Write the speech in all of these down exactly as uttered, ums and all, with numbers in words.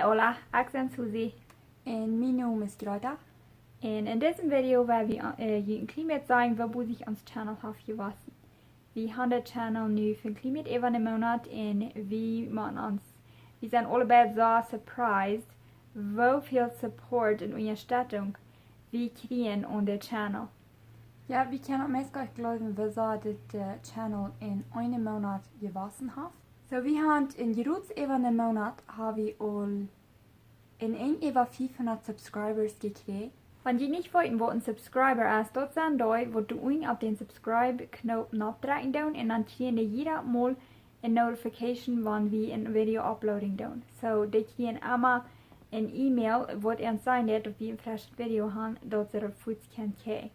Hola, ekj sie Susi. Un mien Nomen es Greta. Un en dit Video woa wie, äh, junt een kjlien bät sajen, woo bosich ons Channel haft jewossen. Wie haben dän Channel nu fa een kjlien bät äwa een Moonat un wie motten ons, wie sent aule beid soo surprised, woo väl Support un Unjastettunk wie kjrieen aun dän Channel. Jo, wie kjennen daut meist goanich jleewen, woo sea dit, äh, Channel en eenen Moonat jewossen haft. Soo, wie haben en jrod äwa een Moonat, haben wie aul en een äwa fiefhundat Subscribers jekjräajen. Wan jie nich weeten, waut een Subscriber es, daut sent dee, waut doa unjen opp dän Subscribe-Knoop noppdrekjen doonen un dan kjrieen dee jieda Mol een Notification, wan wie een Video uploaden doonen. Soo, dee kjrieen emma een E-Mail, waut an sajen deit, daut wie een freschet Video haben, daut see daut fuaz kjennen kjikjen.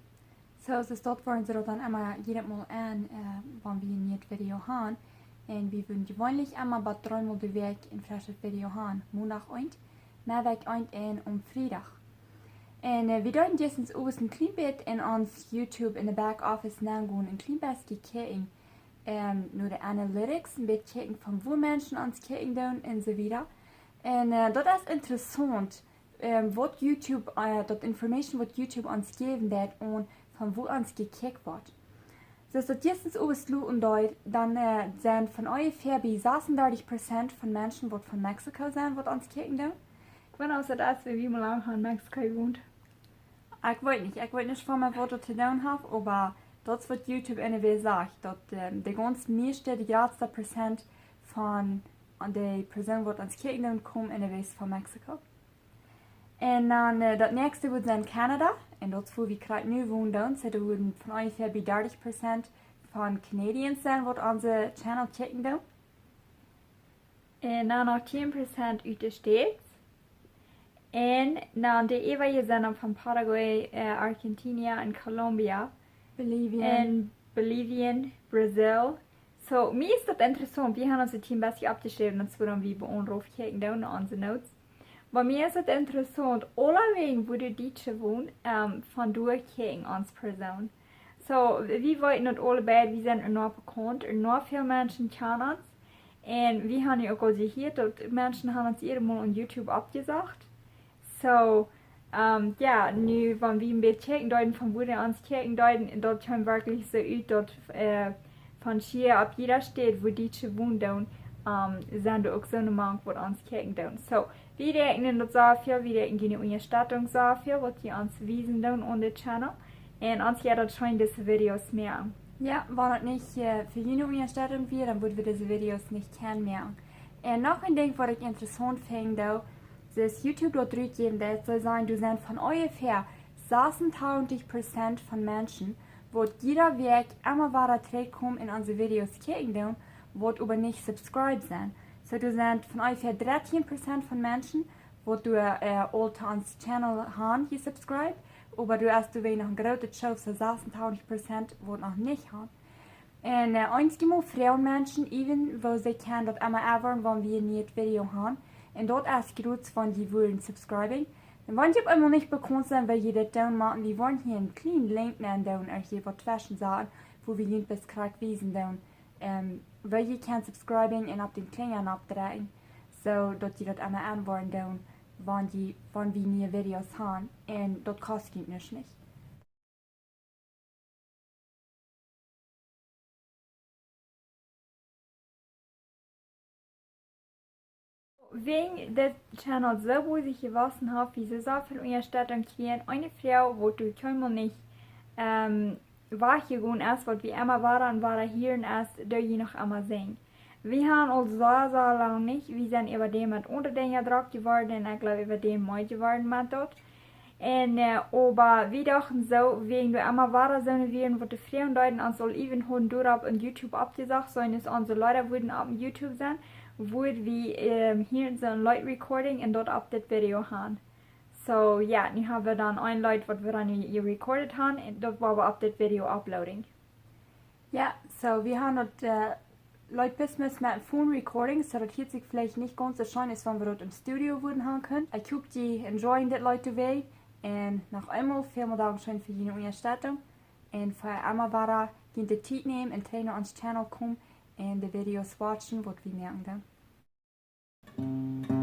Soo, soo daut woaren see daut dan emma jiedet Mol aun, äh, wan wie een nieet Video haben. Un wie wellen jeweenlich emma bat dree Mol de Wäakj een freschet Video haben. Moondach eent, Meddach eent un aum Friedach. Un, äh, wie deeden jistren uk een kjlien bät en ons YouTube en de Back Office nogonen, een kjlien bät kjikjen, ähm, no de Analytics, een bät kjikjen von woo Menschen ons kjikjen doonen un soo wieda. Un, äh, daut es interessaunt, ähm, waut YouTube, äh, daut Information waut YouTube ons jäwen deit un von woo ons jekjikjt woat. Soo aus daut jistren uk aussach, dan, äh, sent von onjefäa bie sasundartich Prozent von Menschen waut von Mexiko sent, waut ons kjikjen doonen. Ekj weet nich aus daut es, wiels wie mol lang en Mexiko jewont. Ekj weet nich, ekj weet nich von waut daut to doonen haft, oba daut es waut YouTube anyway sajcht, daut, ähm, de gaunz mieeschte, de jratste Prozent von de Persoonen waut ons kjikjen doonen, komen anyway von Mexiko. Un dan, äh, daut näakjste woat sennen Canada. Un daut es wua wie krakjt nu wonen doonen. Soo, doa woaren von onjefäa bie dartich Prozent von Canadians sennen, waut onse Channel kjikjen doonen. Un dan noch tieen Prozent ut de States. Un dan de äwaje sent dan von Paraguay, äh, Argentina un Colombia. Bolivien. Un Bolivien, Brasil. Soo, mie es daut interessaunt. Wie haben ons daut een bät oppjeschräwen, daut wie dan wie bie ons raufkjikjen doonen, onse Notes. Oba mie es daut interessaunt, aulawäajen wua de Dietsche wonen, ähm, von doa kjikjen ons Persoonen. Soo, wie weeten daut aule beid, wie sent uk bekaunt, uk väl Menschen kjanen ons. Un wie haben nu uk aul jehieet, daut Menschen haben ons ieescht mol aun YouTube oppjesocht. Soo, ähm, jo, nu, wan wie een bät kjikjen deeden, von wua dee ons kjikjen deeden, un daut kjeem werkjlich soo ut, daut, äh, von hia opp jieda Staut, wua Dietsche wonen doonen, ähm, sent doa uk soone mank, waut ons kjikjen doonen. Soo, wie danken daut sea väl, wie danken june Unjastettunk sea väl, waut jie ons wiesen doonen aun dän Channel. Un ons jeit daut scheen, dise Videos moaken. Jo, wan daut nich, äh, fa june Unjastettunk wia, dan wudden wie dise Videos nich kjennen moaken. Un noch een Dinkj waut ekj interessaunt finj, daut, es YouTube daut rutjäwen deit, see sajen, doa sent von onjefäa sasuntausend Prozent von Menschen, waut jieda Wäakj emma wada trigjkomen un onse Videos kjikjen doonen, waut oba nich subscribed sent. Soo, doa sent von onjefäa dartich Prozent von Menschen, waut doa, äh, aul to ons Channel haben jesubscribed, oba doa es doa wada noch een grootet Schoof, soo sasuntausend Prozent waut noch nich haben. Un, äh, eenjemol froagen Menschen, even woo see kjennen daut emma äwaren, wan wie een nieet Video haben. Un daut es jrod, wan jie wellen subscriben. Un wan jie opp eemol nich bekaunt sent, woo jie daut doonen, mau wie woaren hia een kjlienen Link nenn doonen, ea jie waut tweschen sajen, wua wie junt best krakjt wiesen doonen, ähm, woo jie kjennen subscriben un opp dän Klinja oppdrekjen, soo daut jie daut emma aunwoaren doonen, wan jie, wan wie niee Videos haben. Un daut kost junt nuscht nich. Wäajen dit Channel soo bosich jewossen haft, wie soo sea väl Unjastettunk kjrieen, eene Froag, waut doa kjeenmol nich, ähm, wajchjegonen es, waut wie emma wada un wada hieren, es, doo jie noch emma sinjen? Wie haben aul soo, soo lang nich. Wie sent äwa däm met aundre Dinja drock jeworden un ekj jleew äwa däm meed jeworden met daut. Un, äh, oba wie dochten soo, wäajen doa emma wada soone wieren, waut de Froagen deeden, ons aul even hauden doaropp en YouTube oppjesocht, soo aus onse Leeda wudden opp en YouTube sennen, wudd wie, ähm, hia soon Leet recorden un daut opp dit Video haben. Soo, jo, nu haben wie dan een Leet, waut wie dan nu jerecorden haben, un daut woa wie opp dit Video uploaden. Jo, soo, wie haben daut, äh, Leet best met een Phone Recording, soo daut hieet sikj veleicht nich gaunz soo scheen aus wan wie daut em Studio wudden haben kunnen. Ekj hop, jie enjoyen dit Leet too. Un noch eemol välmol dankscheen fa june Unjastettunk. Un fa emma wada junt de Tiet nämen un trigj no ons Channel komen un de Videos watchen, waut wie moaken doonen.